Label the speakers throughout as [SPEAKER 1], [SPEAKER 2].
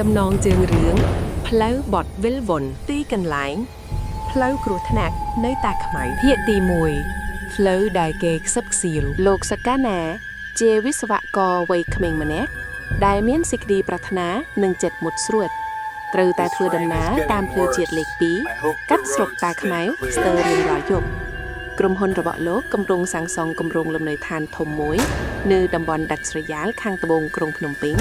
[SPEAKER 1] ចំណងជើងរឿងផ្លូវបត់វិលវន់ទីកន្លែងផ្លូវគ្រោះថ្នាក់នៅតាខ្មៅភាគទី1ផ្លូវដែលគេខ្សឹបខ្សៀលលោកសកាណា ជាវិស្វករវ័យក្មេងម្នាក់ដែលមានសេចក្តីប្រាថ្នានិងចិត្តមុតស្រួចត្រូវតែ
[SPEAKER 2] This
[SPEAKER 1] ធ្វើដំ
[SPEAKER 2] rain
[SPEAKER 1] ណើ
[SPEAKER 2] is
[SPEAKER 1] រតាម
[SPEAKER 2] getting
[SPEAKER 1] ផ្លូវជាតិ
[SPEAKER 2] worse.
[SPEAKER 1] លេខ
[SPEAKER 2] I hope
[SPEAKER 1] 2
[SPEAKER 2] the
[SPEAKER 1] កាត់ស្រុក
[SPEAKER 2] roads
[SPEAKER 1] តា
[SPEAKER 2] stay
[SPEAKER 1] ខ្មៅស្ទើ
[SPEAKER 2] clear.
[SPEAKER 1] ររៀងរាល់យប់ក្រុមហ៊ុនរបស់លោកកំពុងសាងសង់គម្រោងលំនៅឋានធំមួយ នៅតំបន់ដាច់ស្រយាលខាងត្បូងក្រុងភ្នំពេញ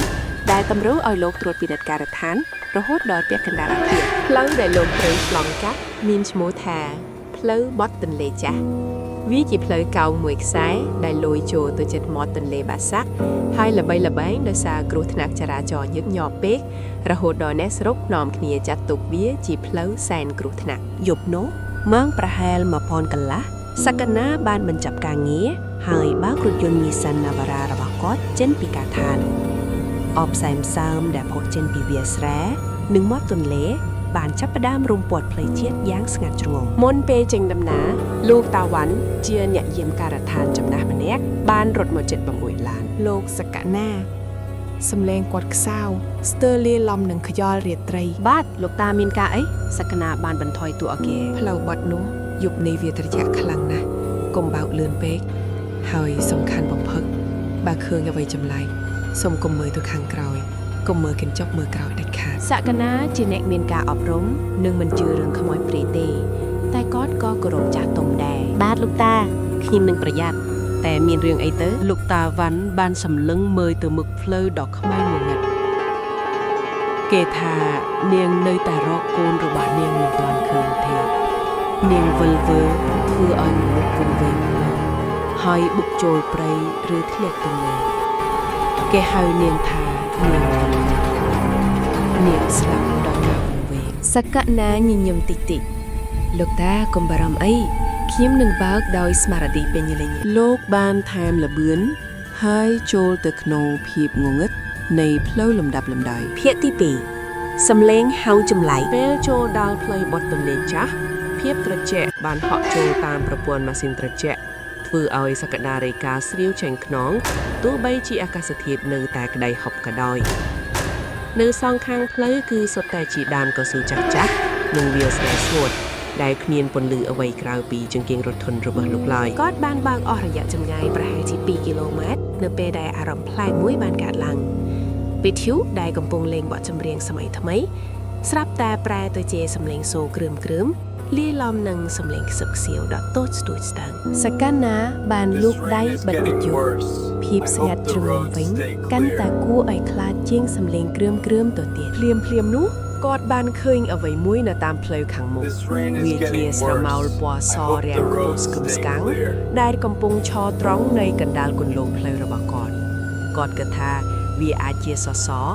[SPEAKER 1] ដែលតម្រូវឲ្យលោកត្រួតពិនិត្យការដ្ឋានរហូតដល់ពាក់កណ្ដាលអគារផ្លូវដែលលោកត្រូវឆ្លងកាត់មានឈ្មោះថាផ្លូវបត់ទន្លេចាស់វាជាផ្លូវកោងមួយខ្សែដែលលួយចូលទៅជិតមាត់ទន្លេបាសាក់ហើយល្បីល្បាញដោយសារគ្រោះថ្នាក់ចរាចរណ៍ញឹកញាប់ពេករហូតដល់អ្នកស្រុកនាំគ្នាចាត់ទុកវាជាផ្លូវសែនគ្រោះថ្នាក់
[SPEAKER 3] យប់នោះម៉ោងប្រហែល1000កន្លះសកណាបានបញ្ចប់ការងារហើយបើករថយន្ត Nissan Navara របស់គាត់ចេញពីការដ្ឋានអបសែមសើមដែលផុសចេញពីវាលស្រែនិងមាត់ទន្លេ បានចាប់ផ្ដើមរុំព័ទ្ធផ្លូវជាតិយ៉ាងស្ងាត់ជ្រងំ
[SPEAKER 1] មុនពេលចេញដំណើរលោកតាវ៉ាន់ជាអ្នកយាមការដ្ឋានចំណាស់ម្នាក់បានរត់មកជិតបង្អួចឡាន
[SPEAKER 4] លោកសកណាសំឡេងគាត់ខ្សោស្ទើរលាយឡំនឹងខ្យល់រាត្រី
[SPEAKER 3] បាទលោកតាមានការអីសកណាបានបន្ថយតួអង្គគេ
[SPEAKER 4] ផ្លូវបត់នោះយប់នេះវាត្រជាក់ខ្លាំងណាស់កុំបោកលឿនពេកហើយសំខាន់បំផុតបើឃើញអ្វីចម្លែកសូមកុំមើលទៅខាងក្រោយកុំមើលកញ្ចុកមើលក្រោយដាច់ខាត
[SPEAKER 1] សកណាជាអ្នកមានការអប់រំនិងមិនជឿរឿងខ្មោចព្រាយទេ តែគាត់ក៏គោរពចាស់ទុំដែរ
[SPEAKER 3] បាទលោកតាខ្ញុំនឹងប្រយ័ត្នតែមានរឿងអីទៅ
[SPEAKER 5] លោកតាវ៉ាន់បានសម្លឹងមើលទៅមុខផ្លូវដ៏ខ្មៅងងឹតគេថានាងនៅតែរកកូនរបស់នាងមិនទាន់ឃើញទេនាងវិលវើធ្វើឲ្យមនុស្សវង្វេងផ្លូវហើយបុកចូលព្រៃឬធ្លាក់ទន្លេគេហៅនាងថានាងវិលវើនាងស្លាប់ដោយការវង្វេង
[SPEAKER 1] សកណាញញឹមតិចតិចលោកតាកុំបារម្ភអីខ្ញុំនឹងបើកដោយស្មារតីពេញលេញ
[SPEAKER 5] លោកបានថែមល្បឿនហើយចូលទៅក្នុងភាពងងឹតនៃផ្លូវលំដាប់លំដោយ
[SPEAKER 3] ភាគទី2សំឡេងហៅចម្លែក
[SPEAKER 5] ពេលចូលដល់ផ្លូវបត់ទន្លេចាស់ភាពត្រជាក់បានហក់ចូលតាមប្រព័ន្ធម៉ាស៊ីនត្រជាក់ធ្វើឲ្យសក្តារីកាស្រាវចេញខ្នងទោះបីជាអាកាសធាតុនៅតែក្តៅហប់ក៏ដោយនៅសងខាងផ្លូវគឺសុទ្ធតែជាដើមកៅស៊ូចាស់ចាស់និងវាលស្រែស្ងួតដែលគ្មានពន្លឺអ្វីក្រៅពីចង្គៀងរថធន់របស់លោកឡើយ
[SPEAKER 1] គាត់បានបើកអស់រយៈចម្ងាយប្រហែលជា2គីឡូម៉ែត្រនៅពេលដែលអារម្មណ៍ប្លែកមួយបានកើតឡើងវិទ្យុដែលកំពុងលេងបទចម្រៀងសម័យថ្មី ស្រាប់តែប្រែទៅជាសំឡេងសូរគ្រើមគ្រើមលាយឡំនឹងសំឡេងខ្សឹបខ្សៀវដ៏តូចស្ទួចស្តើងសកណាបានលូ
[SPEAKER 2] This
[SPEAKER 1] កដៃ
[SPEAKER 2] rain is
[SPEAKER 1] បិទវិទ្
[SPEAKER 2] getting
[SPEAKER 1] យុ
[SPEAKER 2] worse.
[SPEAKER 1] ភាព
[SPEAKER 2] I
[SPEAKER 1] ស្ងាត់
[SPEAKER 2] hope the
[SPEAKER 1] ជ្រងំ
[SPEAKER 2] roads
[SPEAKER 1] វិញ
[SPEAKER 2] stay
[SPEAKER 1] កាន់តែ
[SPEAKER 2] clear.
[SPEAKER 1] គួរឲ្យខ្លាចជាងសំឡេងគ្រើមគ្រើមទៅទៀត
[SPEAKER 5] ភ្លាមភ្លាមៗនោះគាត់បានឃើញអ្វីមួយនៅតាមផ្លូវខាងមុខ
[SPEAKER 2] This rain is
[SPEAKER 5] វាជា
[SPEAKER 2] getting
[SPEAKER 5] ស្រមោល
[SPEAKER 2] worse.
[SPEAKER 5] ពណ៌ស
[SPEAKER 2] I hope
[SPEAKER 5] រាង
[SPEAKER 2] the
[SPEAKER 5] ខ្ពស់
[SPEAKER 2] roads
[SPEAKER 5] ស្គឹម
[SPEAKER 2] stay
[SPEAKER 5] ស្កាំង
[SPEAKER 2] clear.
[SPEAKER 5] ដែលកំពុងឈរត្រង់នៃកណ្ដាលគន្លងផ្លូវរបស់គាត់គាត់គិតថាវាអាចជាសសរ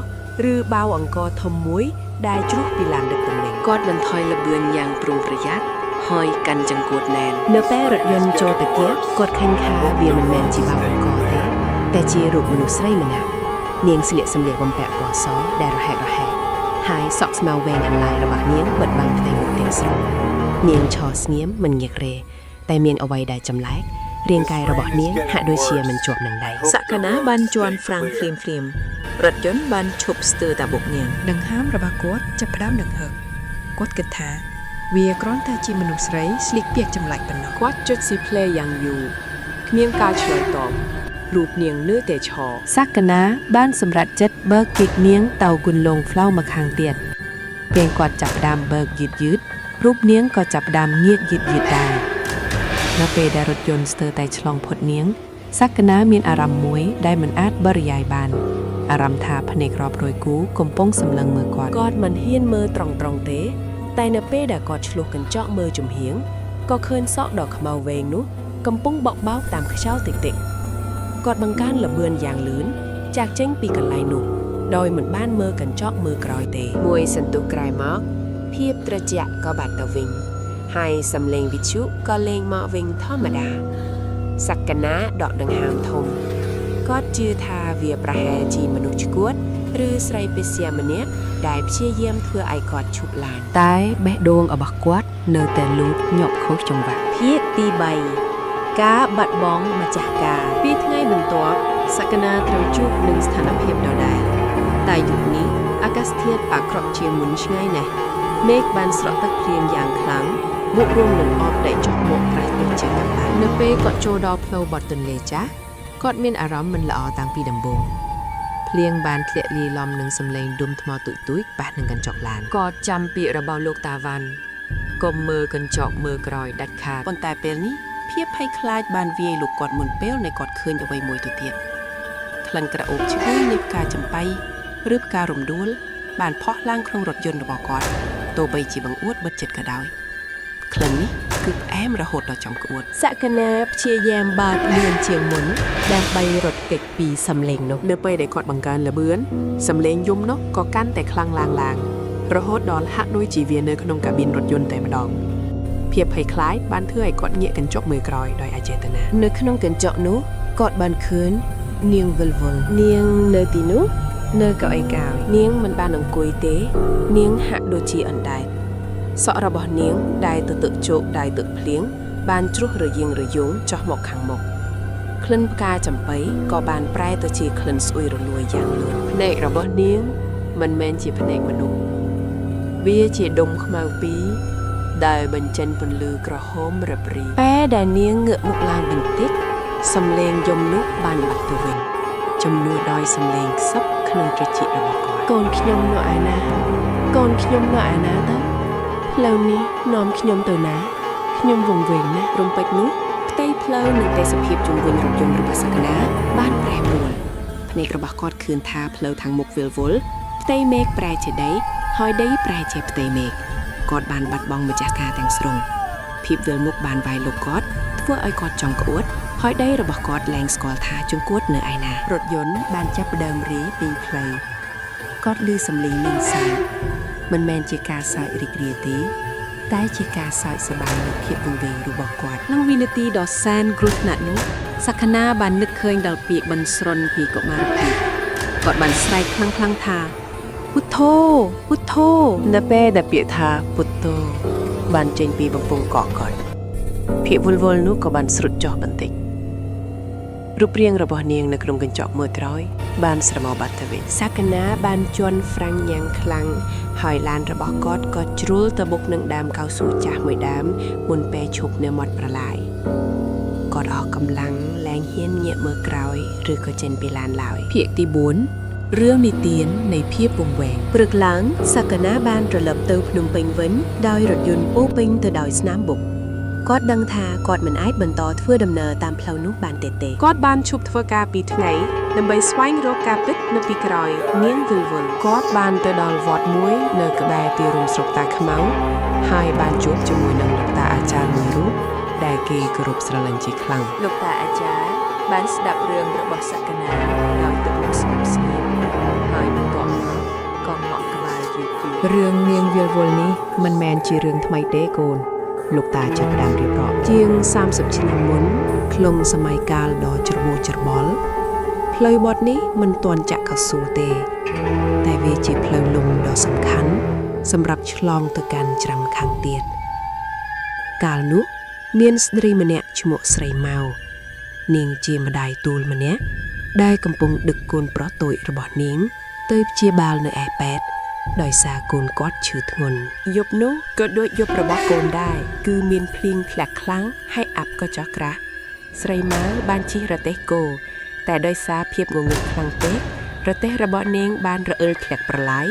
[SPEAKER 5] ឬបាវអង្គរធំមួយដែលជ្រុះពីឡានដឹកទំនិញ
[SPEAKER 1] គាត់បន្ថយល្បឿនយ៉ាងប្រុងប្រយ័ត្នហើយកាន់ចង្កួតណែននៅ
[SPEAKER 2] This
[SPEAKER 1] ពេលរថ
[SPEAKER 2] rain is
[SPEAKER 1] យន្តចូល
[SPEAKER 2] getting
[SPEAKER 1] ទៅគៀប
[SPEAKER 2] worse.
[SPEAKER 1] គាត់ឃើញ
[SPEAKER 2] I
[SPEAKER 1] ថា
[SPEAKER 2] hope
[SPEAKER 1] វា
[SPEAKER 2] the
[SPEAKER 1] មិនមែន
[SPEAKER 2] roads
[SPEAKER 1] ជាបាវ
[SPEAKER 2] stay
[SPEAKER 1] អង្គរទេ
[SPEAKER 2] clear.
[SPEAKER 1] តែជារូបមនុស្សស្រីម្នាក់នាងស្លៀកសម្លៀកបំពាក់ពណ៌សដែលរហែករហែកហើយសក់ស្មៅវែងអន្លាយរបស់នាងបិទបាំងផ្ទៃមុខទាំងស្រុងនាងឈរស្ងៀមមិនងាករេតែមានអ្វីដែលចម្លែករាង
[SPEAKER 2] This
[SPEAKER 1] កាយរបស់
[SPEAKER 2] rain is
[SPEAKER 1] នាងហាក់
[SPEAKER 2] getting
[SPEAKER 1] ដូចជាមិន
[SPEAKER 2] worse.
[SPEAKER 1] ជាប់នឹងដៃ
[SPEAKER 2] I hope
[SPEAKER 6] ស
[SPEAKER 2] the
[SPEAKER 6] កណាបាន
[SPEAKER 2] roads
[SPEAKER 6] ជន់
[SPEAKER 2] stay
[SPEAKER 6] ហ្វ្រាំងភ្លា
[SPEAKER 2] clear.
[SPEAKER 6] មភ្លាមៗរថយន្តបានឈប់ស្ទើរតែបុកនាង
[SPEAKER 4] ដង្ហើមរបស់គាត់ចាប់ផ្ដើមដង្ហើមគាត់គិតថា វាគ្រាន់តែជាមនុស្សស្រីស្លៀកពាក់ចម្លែកប៉ុណ្ណោះ
[SPEAKER 5] គាត់ចុចស៊ីផ្លេយ៉ាងយូរគ្មានការឆ្លើយតបរូបនាងនៅតែឈរសកណាបានសម្រេចចិត្តបើកគៀកនាងទៅគន្លងផ្លូវមកខាងទៀតពេលគាត់ចាប់ផ្ដើមបើកយឺតយឺតរូបនាងក៏ចាប់ផ្ដើមងាកយឺតយឺតដែរនៅពេលដែលរថយន្តស្ទើរតែឆ្លងផុតនាងសកណាមានអារម្មណ៍មួយដែលមិនអាចបរិយាយបាន អារម្មណ៍ថាភ្នែករាប់រយគូកំពុងសម្លឹងមើលគាត់គាត់មិនហ៊ានមើលត្រង់ត្រង់ទេ តែនៅពេលដែលគាត់ឆ្លុះកញ្ចក់មើលជំហៀងក៏ឃើញសក់ដ៏ខ្មៅវែងនោះកំពុងបក់បោកតាមខ្យល់តិចតិចៗគាត់បង្កើនល្បឿនយ៉ាងលឿនចាកចេញពីកន្លែងនោះដោយមិនបានមើលកញ្ចក់មើលក្រោយទេ
[SPEAKER 1] មួយសន្ទុះក្រោយមកភាពត្រជាក់ក៏បាត់ទៅវិញហើយសំឡេងវិទ្យុក៏លែងមកវិញធម្មតាសក្កណាដកដង្ហើមធំគាត់ជឿថាវាប្រហែលជាមនុស្សឆ្កួត ឬស្រីពេស្យាម្នាក់ដែលព្យាយាមធ្វើឲ្យគាត់ឈប់ឡាន
[SPEAKER 5] តែបេះដូងរបស់គាត់នៅតែលូតញាប់ខុសចង្វាក់
[SPEAKER 6] ភាគទី3ការបាត់បង់ម្ចាស់ការ
[SPEAKER 5] ពីថ្ងៃបន្ទាប់សកណាត្រូវជួបនឹងស្ថានភាពដដែលតែយុគនេះ
[SPEAKER 3] អាកាសធាតុអាក្រក់ជាងមុនឆ្ងាយណាស់មេឃបានស្រក់ទឹកភ្លៀងយ៉ាងខ្លាំងបូករួមនឹងអបដែលចុះមកក្រាស់ដូចជាកំបាំង
[SPEAKER 5] នៅពេលគាត់ចូលដល់ផ្លូវបត់ទន្លេចាស់គាត់មានអារម្មណ៍មិនល្អតាំងពីដំបូងភ្លៀងបានធ្លាក់លាយឡំនឹងសំឡេងដុំថ្មទូចៗប៉ះនឹងកញ្ចក់ឡានគាត់ចាំពាក្យរបស់លោកតាវ៉ាន់កុំមើលកញ្ចក់មើលក្រោយដាច់ខាត
[SPEAKER 1] ប៉ុន្តែពេលនេះភាពភ័យខ្លាចបានវាយលោកគាត់មុនពេលនៃគាត់ឃើញអ្វីមួយទៅទៀតក្លិនក្រអូបឈ្ងុយនៃផ្កាចំប៉ីឬផ្ការំដួល បានផុសឡើងក្នុងរថយន្តរបស់គាត់ទោះបីជាបង្អួតបិទចិត្តក៏ដោយក្លិននេះគឺផ្អែមរហូតដល់ចំក្អួត
[SPEAKER 3] សក្តាព្យាយាមបើកលឿនជាងមុនដើម្បីរត់គេចពីសំឡេងនោះ
[SPEAKER 5] នៅពេលដែលគាត់បង្កើនល្បឿនសំឡេងយំនោះក៏កាន់តែខ្លាំងឡើងឡើងរហូតដល់ហាក់ដូចជាវានៅក្នុងកាប៊ីនរថយន្តតែម្ដងភាពភ័យខ្លាចបានធ្វើឲ្យគាត់ងាកកញ្ចក់មើលក្រោយដោយអចេតនា
[SPEAKER 3] នៅក្នុងកញ្ចក់នោះគាត់បានឃើញនាងវិលវល់នាងនៅទីនោះនៅកៅអីកាយនាងមិនបានអង្គុយទេ នាងហាក់ដូចជាអណ្ដែតសក់របស់នាងដែលទទឹកជោកដែលទឹកភ្លៀងបានជ្រុះរយៀងរយងចុះមកខាងមុខក្លិនផ្កាចំប៉ីក៏បានប្រែទៅជាក្លិនស្អុយរលួយយ៉ាងលឿន
[SPEAKER 5] ភ្នែករបស់នាងមិនមែនជាភ្នែកមនុស្សវាជាដុំខ្មៅពីរដែលបញ្ចេញពន្លឺក្រហមរឹបរី
[SPEAKER 3] ពេលដែលនាងងើកមុខឡើងបន្តិចសំឡេងយំនោះបានបាត់ទៅវិញ
[SPEAKER 1] ជំនួសដោយសំឡេងខ្សឹបក្នុងត្រចៀករបស់គាត់
[SPEAKER 5] កូនខ្ញុំនៅឯណាកូនខ្ញុំនៅឯណាទៅផ្លូវនេះនាំខ្ញុំទៅណាខ្ញុំវង្វេងណាស់
[SPEAKER 1] រំពេចនោះផ្ទៃផ្លូវនិងទេសភាពជុំវិញរថយន្តរបស់សក្តាបានប្រែប្រួលភ្នែករបស់គាត់ឃើញថាផ្លូវខាងមុខវិលវល់ផ្ទៃមេឃប្រែជាដីហើយដីប្រែជាផ្ទៃមេឃគាត់បានបាត់បង់ម្ចាស់ការទាំងស្រុងភាពវិលមុខបានវាយលុកគាត់ធ្វើឲ្យគាត់ចង់ក្អួតហើយដីរបស់គាត់លែងស្គាល់ថាជង្គួតនៅឯណារថយន្តបានចាប់ផ្ដើមរាយពីផ្លូវគាត់ឮសំឡេងនាងសើចមិនមែនជាការសើចរីករាយទេ តែជាការសើចសប្បាយនៃភាពវង្វេងរបស់គាត់
[SPEAKER 6] ក្នុងវិនាទីដ៏សែនគ្រោះថ្នាក់នោះសក្តាបាននឹកឃើញដល់ពាក្យបន្ស្រន់ពីកុមារភាពគាត់បានស្រែកខ្លាំងៗថាពុទ្ធោពុទ្ធោ
[SPEAKER 1] នៅពេលដែលពាក្យថាពុទ្ធោបានចេញពីបំពង់កកគាត់ភាពវល់វល់នោះក៏បានស្រុតចុះបន្តិចរូបរាងរបស់នាងនៅក្នុងកញ្ចក់មើលក្រោយបានស្រមោលបាត់ទៅវិញ
[SPEAKER 3] សក្តាបានជន់ហ្វ្រាំងយ៉ាងខ្លាំងហើយឡានរបស់គាត់ក៏ជ្រុលទៅបុកនឹងដើមកៅស៊ូចាស់មួយដើមមុនពេលឈប់នៅមាត់ប្រឡាយគាត់អស់កម្លាំងលែងហ៊ានងាកមើលក្រោយឬក៏ចេញពីឡានឡើយ
[SPEAKER 5] ភាគទី4រឿងនិទាននៃភាពវង្វេង
[SPEAKER 3] ព្រឹកឡើងសក្តាបានត្រឡប់ទៅភ្នំពេញវិញដោយរថយន្តពោរពេញទៅដោយស្នាមបុកគាត់ដឹងថាគាត់មិនអាចបន្តធ្វើដំណើរតាមផ្លូវនោះបានទេទេ
[SPEAKER 5] គាត់បានឈប់ធ្វើការពីថ្ងៃដើម្បីស្វែងរកការពិតនៅពីក្រោយនាងវិលវល់គាត់បានទៅដល់វត្តមួយនៅក្បែរទីរួមស្រុកតាខ្មៅហើយបានជួបជាមួយនឹងលោកតាអាចារ្យមួយរូបដែលគេគោរពស្រឡាញ់ជាខ្លាំង
[SPEAKER 6] លោកតាអាចារ្យបានស្ដាប់រឿងរបស់សក្តាដោយទឹកមុខស្ងប់ស្ងៀមហើយបន្ទាប់មកក៏ងក់ក្បាលយឺតយឺត
[SPEAKER 4] រឿងនាងវិលវល់នេះមិនមែនជារឿងថ្មីទេកូន លោកតាចាប់ផ្ដើមរៀបរាប់
[SPEAKER 3] ជាង30ឆ្នាំមុនក្នុងសម័យកាលដ៏ច្របូកច្របល់ផ្លូវបត់នេះមិនទាន់ចាក់កៅស៊ូទេ តែវាជាផ្លូវលំដ៏សំខាន់សម្រាប់ឆ្លងទៅកាន់ច្រាំខាងទៀតកាលនោះមានស្ត្រីម្នាក់ឈ្មោះស្រីម៉ៅនាងជាម្ដាយទូលម្នាក់ដែលកំពុងដឹកកូនប្រុសតូចរបស់នាង ទៅព្យាបាលនៅឯពេទ្យដោយសារកូនគាត់ឈឺធ្ងន់
[SPEAKER 1] យប់នោះក៏ដូចយប់របស់កូនដែរគឺមានភ្លៀងធ្លាក់ខ្លាំងហើយអាប់ក៏ចោះក្រាស់ស្រីម៉ៅបានជិះរទេះគោតែដោយសារភាពងងឹតខ្លាំងពេករទេះរបស់នាងបានរអិលធ្លាក់ប្រឡាយ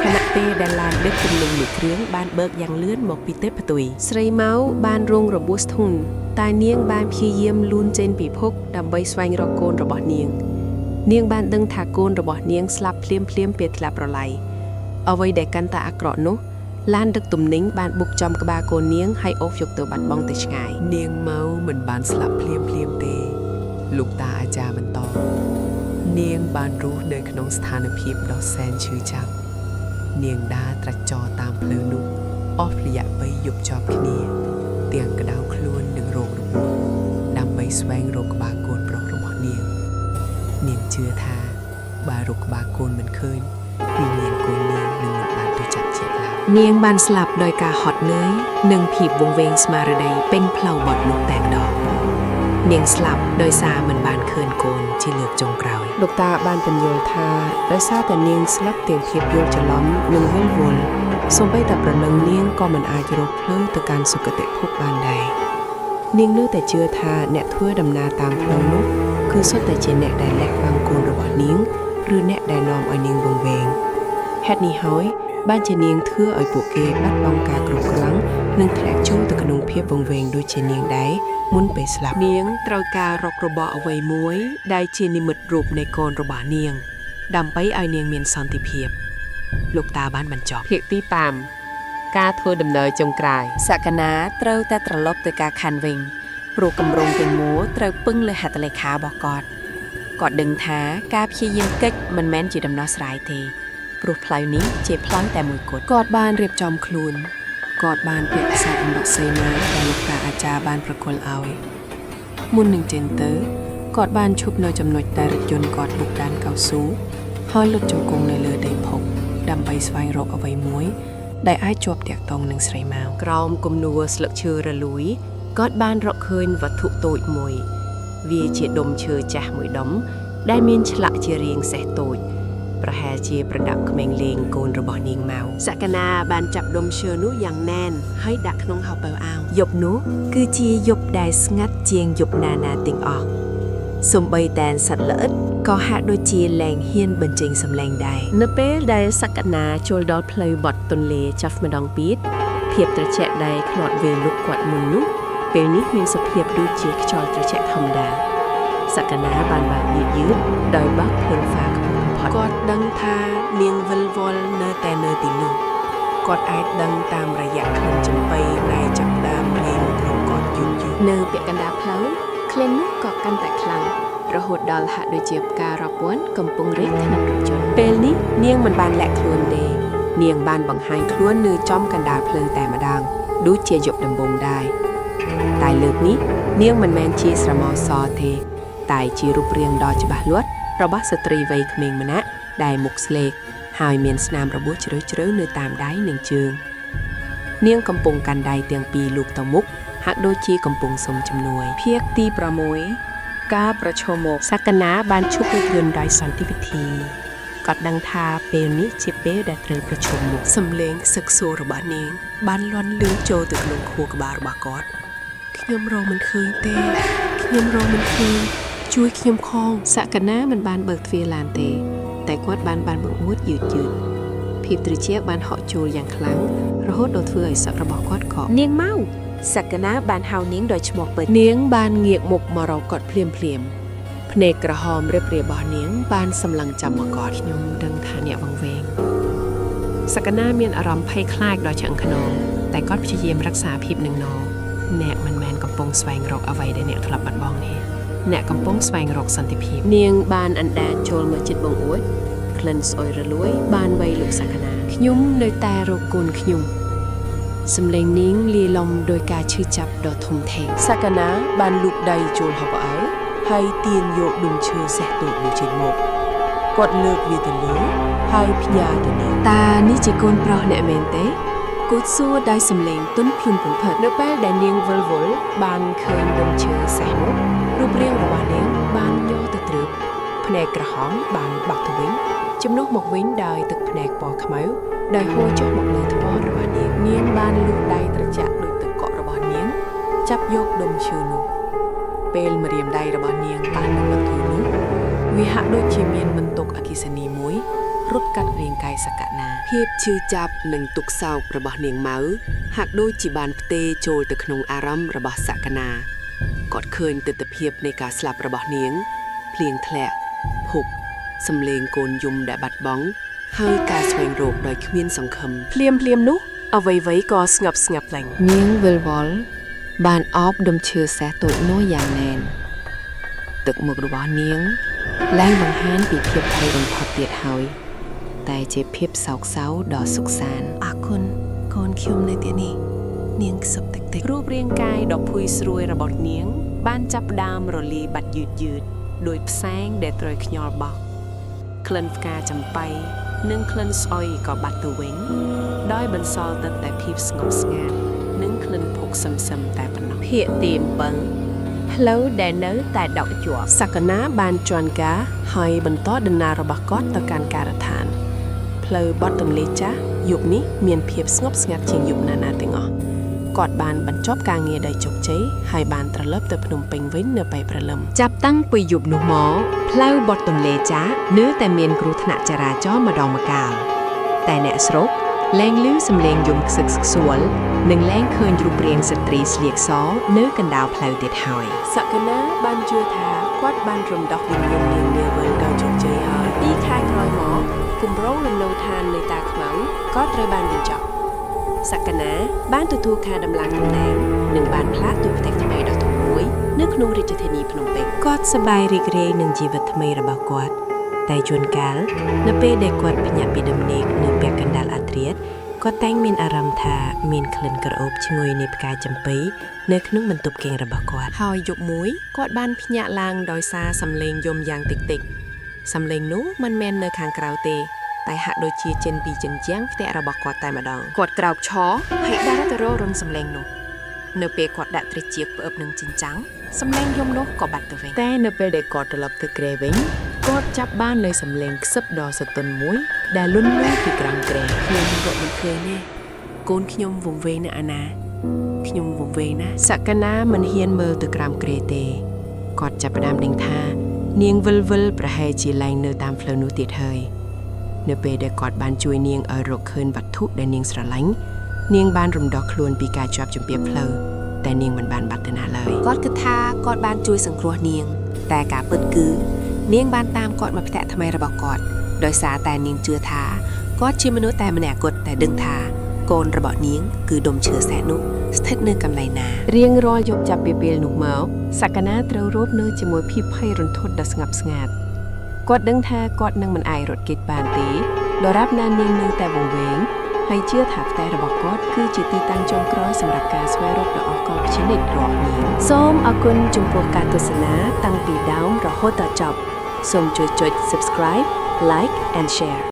[SPEAKER 1] ខណៈពេលដែលឡានដឹកទំនិញមួយគ្រឿងបានបើកយ៉ាងលឿនមកពីទិសផ្ទុយ
[SPEAKER 3] ស្រីម៉ៅបានរងរបួសធ្ងន់តែនាងបានព្យាយាមលូនចេញពីភពដើម្បីស្វែងរកកូនរបស់នាង នាងបានដឹងថាកូនរបស់នាងស្លាប់ភ្លាមៗពេលធ្លាក់ប្រឡាយអ្វីដែលកាន់តែអាក្រក់នោះឡានដឹកទំនិញបានបុកចំក្បាលកូននាងហើយអូសយកទៅបាត់បង់ទៅឆ្ងាយ
[SPEAKER 4] នាងម៉ៅមិនបានស្លាប់ភ្លាមភ្លាមៗទេ លោកតាអាចារ្យបន្តនាងបានរស់នៅក្នុងស្ថានភាពដ៏សែនឈឺចាប់នាងដើរត្រាច់ចរតាមផ្លូវនោះអស់រយៈពេលយប់ជាប់គ្នា ទាំងក្តៅខ្លួននិងរោគរបួសដើម្បីស្វែងរកក្បាលកូនប្រុសរបស់នាង នាងជឿថាបើរកក្បាលកូនមិនឃើញវិញ្ញាណកូននាងនឹងមិនបានទៅចាប់ជាតិឡើយ
[SPEAKER 5] នាងបានស្លាប់ដោយការហត់នឿយនិងភាពវង្វេងស្មារតីពេញផ្លូវបត់នោះតែម្ដងនាងស្លាប់ដោយសារមិនបានឃើញកូនជាលើកចុងក្រោយ លោកតាបានពន្យល់ថាដោយសារតែនាងស្លាប់ទាំងភាពយល់ច្រឡំនិងវិលវល់សូម្បីតែប្រលឹងនាងក៏មិនអាចរកផ្លូវទៅកាន់សុគតិភពបានដែរនាងនៅតែជឿថាអ្នកធ្វើដំណើរតាមផ្លូវនោះគឺសុទ្ធតែជាអ្នកដែលលាក់បាំងកូនរបស់នាងឬអ្នកដែលនាំឲ្យនាងវង្វេងហេតុនេះហើយបានជានាងធ្វើឲ្យពួកគេបាត់បង់ការគ្រប់គ្រងនិងធ្លាក់ចូលទៅក្នុងភាពវង្វេងដូចជានាងដែរមុនពេលស្លាប់នាងត្រូវការរករបស់អ្វីមួយដែលជានិមិត្តរូបនៃកូនរបស់នាង ដើម្បីឲ្យនាងមានសន្តិភាព លោកតាបានបញ្ចប់
[SPEAKER 1] ភាគទី5ការធ្វើដំណើរចុងក្រោយ
[SPEAKER 6] សកណាត្រូវតែត្រឡប់ទៅការខណ្ឌវិញព្រោះគម្រោងទាំងមូលត្រូវពឹងលើហត្ថលេខារបស់គាត់គាត់ដឹងថាការព្យាយាមកិច្ចមិនមែនជាដំណោះស្រាយទេព្រោះផ្លូវនេះជាផ្លូវតែមួយគត់
[SPEAKER 5] គាត់បានរៀបចំខ្លួនគាត់បានពាក់ខ្សែអំបោះសីមាដែលលោកតាអាចារ្យបានប្រគល់ឲ្យមុននឹងចេញទៅគាត់បានឈប់នៅចំណុចដែលរថយន្តគាត់បុកដានកៅស៊ូហើយលុតជង្គង់នៅលើដីភក់ដើម្បីស្វែងរកអ្វីមួយដែលអាចជាប់ទាក់ទងនឹងស្រីម៉ៅ
[SPEAKER 3] ក្រោមគំនួរស្លឹកឈើរលួយគាត់បានរកឃើញវត្ថុតូចមួយ វាជាដុំឈើចាស់មួយដុំ ដែលមានឆ្លាក់ជារាងសេះតូច ប្រហែលជាប្រដាប់ក្មេងលេងកូនរបស់នាងម៉ៅ
[SPEAKER 6] សកណាបានចាប់ដុំឈើនោះយ៉ាងណែនហើយដាក់ក្នុងហោប៉ៅអាវ
[SPEAKER 3] យប់នោះគឺជាយប់ដែលស្ងាត់ជាងយប់ណាណាទាំងអស់សំបីតែសត្វល្អិតក៏ហាក់ដូចជាលែងហ៊ានបញ្ចេញសម្លេងដែរ
[SPEAKER 6] នៅពេលដែលសកណាចូលដល់ផ្លូវបត់ទន្លេចាប់ម្ដងទៀតភាពត្រជាក់ដែលខ្លោចវេលុកគាត់មុននោះពេលនេះមានសភាពដូចជាខ្យល់ត្រជាក់ធម្មតាសកណាបានបើកយឺតយឺតដោយបើកភ្លើងហ្វាខ្ពស់បំផុត
[SPEAKER 5] គាត់ដឹងថានាងវិលវល់នៅតែនៅទីនោះគាត់អាចដឹងតាមរយៈក្លិនចំបៃដែលចាប់ផ្ដើមលាយមករកគាត់យូរយូរ
[SPEAKER 1] នៅពាក់កណ្ដាលផ្លូវក្លិននោះក៏កាន់តែខ្លាំងរហូតដល់ហាក់ដូចជាផ្ការាប់ពាន់កំពុងរីកក្នុងរថយន្ត
[SPEAKER 5] ពេលនេះនាងមិនបានលាក់ខ្លួនទេ នាងបានបង្ហាញខ្លួននៅចំកណ្ដាលផ្លូវតែម្ដងដូចជាយប់ដំបូងដែរតែលើកនេះនាងមិនមែនជាស្រមោសរទេ តែជារូបរាងដ៏ច្បាស់លាស់របស់ស្ត្រីវ័យក្មេងម្នាក់ដែលមុខស្លេកហើយមានស្នាមរបួសជ្រៅៗនៅតាមដៃនិងជើង នាងកំពុងកាន់ដៃទាំងពីរលូកទៅមុខហាក់ដូចជាកំពុងសុំជំនួយ
[SPEAKER 6] ភាគទី6ការប្រឈមមុខ
[SPEAKER 1] សកណាបានឈប់រថយន្តដោយសន្តិវិធីគាត់ដឹងថាពេលនេះជាពេលដែលត្រូវប្រឈមមុខ
[SPEAKER 5] សំឡេងសឹកសួររបស់នាង បានលាន់លឺចូលទៅក្នុងខួរក្បាលរបស់គាត់ខ្ញុំរកមិនឃើញទេខ្ញុំរកមិនឃើញជួយខ្ញុំខង
[SPEAKER 1] សកណាមិនបានបើកទ្វារឡានទេ តែគាត់បានបានបង្អួតយឺតយឺតភាពត្រជាក់បានហក់ចូលយ៉ាងខ្លាំងរហូតដល់ធ្វើឲ្យសក់របស់គាត់កក
[SPEAKER 3] នាងម៉ៅសកណាបានហៅនាងដោយឈ្មោះពិត
[SPEAKER 5] នាងបានងាកមុខមករកគាត់ភ្លាមភ្លាមៗភ្នែកក្រហមរៀបរៀបរបស់នាងបានសម្លឹងចាំមកគាត់
[SPEAKER 1] ខ្ញុំដឹងថាអ្នកវង្វេងសកណាមានអារម្មណ៍ភ័យខ្លាចដល់ឆ្អឹងខ្នងតែគាត់ព្យាយាមរក្សាភាពនឹងនអ្នកមិនមែនកំពុងស្វែងរកអ្វីដែលអ្នកធ្លាប់បាត់បង់ទេអ្នកកំពុងស្វែងរកសន្តិភាពនាងបានអណ្ដាតចូលមកជិតបង្អួចក្លិនស្អុយរលួយបានវៃលោកសកណាខ្ញុំនៅតែរកកូនខ្ញុំសំឡេងនាងលាយឡំដោយការឈឺចាប់ដ៏ធំធេង
[SPEAKER 5] សកណាបានលូកដៃចូលហបអើហើយទាញយកដុំឈើសេះតូចមួយចេញមកគាត់លើកវាទៅលើហើយផ្ញើទៅនាង
[SPEAKER 6] តានេះជាកូនប្រុសអ្នកមែនទេគូតសួរដោយសំឡេងទន់ភ្លន់បំផុត
[SPEAKER 5] នៅពេលដែលនាងវិលវល់បានឃើញដុំឈើសេះនោះរូបរាងរបស់នាងបានញ័រទៅទ្រើបភ្នែកក្រហមបានបាក់ទៅវិញជំនួសមកវិញដោយទឹកភ្នែកពណ៌ខ្មៅដែលហូរចុះមកលើថ្ពាល់របស់នាងនាងបានលូកដៃត្រជាក់ដោយទឹកកករបស់នាង ចាប់យកដុំឈើនោះពេលម្រាមដៃរបស់នាងប៉ះនឹងវត្ថុនោះវាហាក់ដូចជាមានបន្ទុកអគ្គិសនីមួយរត់កាត់រាងកាយសកណាភាពឈឺចាប់និងទុក្ខសោករបស់នាងម៉ៅហាក់ដូចជាបានផ្ទេរចូលទៅក្នុងអារម្មណ៍របស់សកណាគាត់ឃើញទិដ្ឋភាពនៃការស្លាប់របស់នាងភ្លៀងធ្លាក់ភុកសំឡេងកូនយំដែលបាត់បង់ហើយការស្វែងរកដោយគ្មានសង្ឃឹមភ្លាមភ្លាមៗនោះអ្វីៗក៏ស្ងប់ស្ងាត់ឡើង
[SPEAKER 6] នាងវិលវល់បានអោបដុំឈើសេះតូចនោះយ៉ាងណែនទឹកមុខរបស់នាងឡើងបង្ហាញពីភាពភ័យរន្ធត់ទៀតហើយ តែជាភាពសោកសៅដ៏សុខសាន្ត
[SPEAKER 4] អរគុណកូនខ្ញុំនៅទីនេះនាងខ្សឹបតិចតិច
[SPEAKER 1] រូបរាងកាយដ៏ភុយស្រួយរបស់នាង បានចាប់ផ្ដើមរលាយបាត់យឺតយឺតដោយផ្សែងដែលត្រូវខ្យល់បោះក្លិនផ្កាចំបៃនិងក្លិនស្អុយក៏បាត់ទៅវិញ ដោយបន្សល់តែភាពស្ងប់ស្ងាត់និងក្លិនភោគសឹមៗតែប៉ុណ្ណោះ
[SPEAKER 6] ភាគទី7 ផ្លូវដែលនៅតែដក់ជាប់
[SPEAKER 5] សក្កណាបានជន់ការហើយបន្តដំណើររបស់គាត់ទៅកាន់ការដ្ឋាន ផ្លូវបត់ទន្លេចាស់យប់នេះមានភាពស្ងប់ស្ងាត់ជាងយប់ណាណាទាំងអស់គាត់បានបញ្ចប់ការងារដោយជោគជ័យហើយបានត្រឡប់ទៅភ្នំពេញវិញនៅពេលព្រលឹម
[SPEAKER 6] ចាប់តាំងពីយប់នោះមកផ្លូវបត់ទន្លេចាស់នៅតែមានគ្រោះថ្នាក់ចរាចរណ៍ម្ដងម្កាលតែអ្នកស្រុកលែងឮសំឡេងយំខ្សឹកខ្សួលនិងលែងឃើញរូបរាងស្ត្រីស្លៀកសនៅកណ្ដាលផ្លូវទៀតហើយ
[SPEAKER 5] សក្កណាបានជឿថាគាត់បានរំដោះវិញ្ញាណនាងនាវិលដោយជោគជ័យហើយពីរខែក្រោយមកគម្រោងលំនៅឋាននៃតាខ្មៅក៏ត្រូវបានបញ្ចប់
[SPEAKER 6] សក្កណាបានទទួលការដំឡើងតំណែងនិងបានផ្លាស់ទៅផ្ទះថ្មីដ៏ធំមួយនៅក្នុងរាជធានីភ្នំពេញ
[SPEAKER 3] គាត់សប្បាយរីករាយនឹងជីវិតថ្មីរបស់គាត់ តែជួនកាលនៅពេលដែលគាត់ភ្ញាក់ពីដំណេកនៅពាក់កណ្ដាលអាធ្រាត្រគាត់តែងមានអារម្មណ៍ថាមានក្លិនក្រអូបឈ្ងុយនៃផ្កាចំប៉ីនៅក្នុងបន្ទប់គេងរបស់គាត់
[SPEAKER 5] ហើយយប់មួយគាត់បានភ្ញាក់ឡើងដោយសារសំឡេងយំយ៉ាងតិចតិចសំឡេងនោះមិនមែននៅខាងក្រៅទេ តែហាក់ដូចជាចេញពីជញ្ជាំងផ្ទះរបស់គាត់តែម្ដងគាត់ក្រោកឈរហើយដើរទៅរករំសំឡេងនោះនៅពេលគាត់ដាក់ត្រចៀកផ្អឹបនឹងជញ្ជាំងសំឡេងយំនោះក៏បាត់ទៅវិញតែនៅពេលដែលគាត់ត្រឡប់ទៅគ្រែវិញគាត់ចាប់បាននៅសំឡេងខ្សឹបដ៏សទន់មួយដែលលន់លឺពីក្រោមគ្រែខ្ញុំរកមិនឃើញទេកូនខ្ញុំវង្វេងណាស់អាណាខ្ញុំវង្វេងណាស់សក្កណាមិនហ៊ានមើលទៅក្រោមគ្រែទេគាត់ចាប់ផ្ដើមដឹងថា នាងវិលវិលប្រហែលជាឡើងនៅតាមផ្លូវនោះទៀតហើយនៅពេលដែលគាត់បានជួយនាងឲ្យរកឃើញវត្ថុដែលនាងស្រឡាញ់នាងបានរំដោះខ្លួនពីការជាប់ជំពាក់ផ្លូវតែនាងមិនបានបាត់ទៅណាឡើយ
[SPEAKER 1] គាត់គិតថាគាត់បានជួយសង្គ្រោះនាង តែការពិតគឺ នាងបានតាមគាត់មកផ្ទះថ្មីរបស់គាត់ដោយសារតែនាងជឿថាគាត់ជាមនុស្សតែម្នាក់គត់តែដឹងថាកូនរបស់នាងគឺដុំឈើសែននោះស្ថិតនៅកន្លែងណា
[SPEAKER 5] រៀងរាល់យប់ចាប់ពីពេលនោះមកសក្កណាត្រូវរស់នៅជាមួយភាពភ័យរន្ធត់ដ៏ស្ងប់ស្ងាត់គាត់ដឹងថាគាត់នឹងមិនអាចរត់គេចបានទេដរាបណានាងនៅតែវង្វេងហើយជឿថាផ្ទះរបស់គាត់គឺជាទីតាំងចុងក្រោយសម្រាប់ការស្វែងរកដ៏អស្ចារ្យជានិច្ចរបស់នាង
[SPEAKER 6] សូមអរគុណចំពោះការទស្សនាតាំងពីដើមរហូតដល់ចប់សូមជួយចុច Subscribe, Like and Share.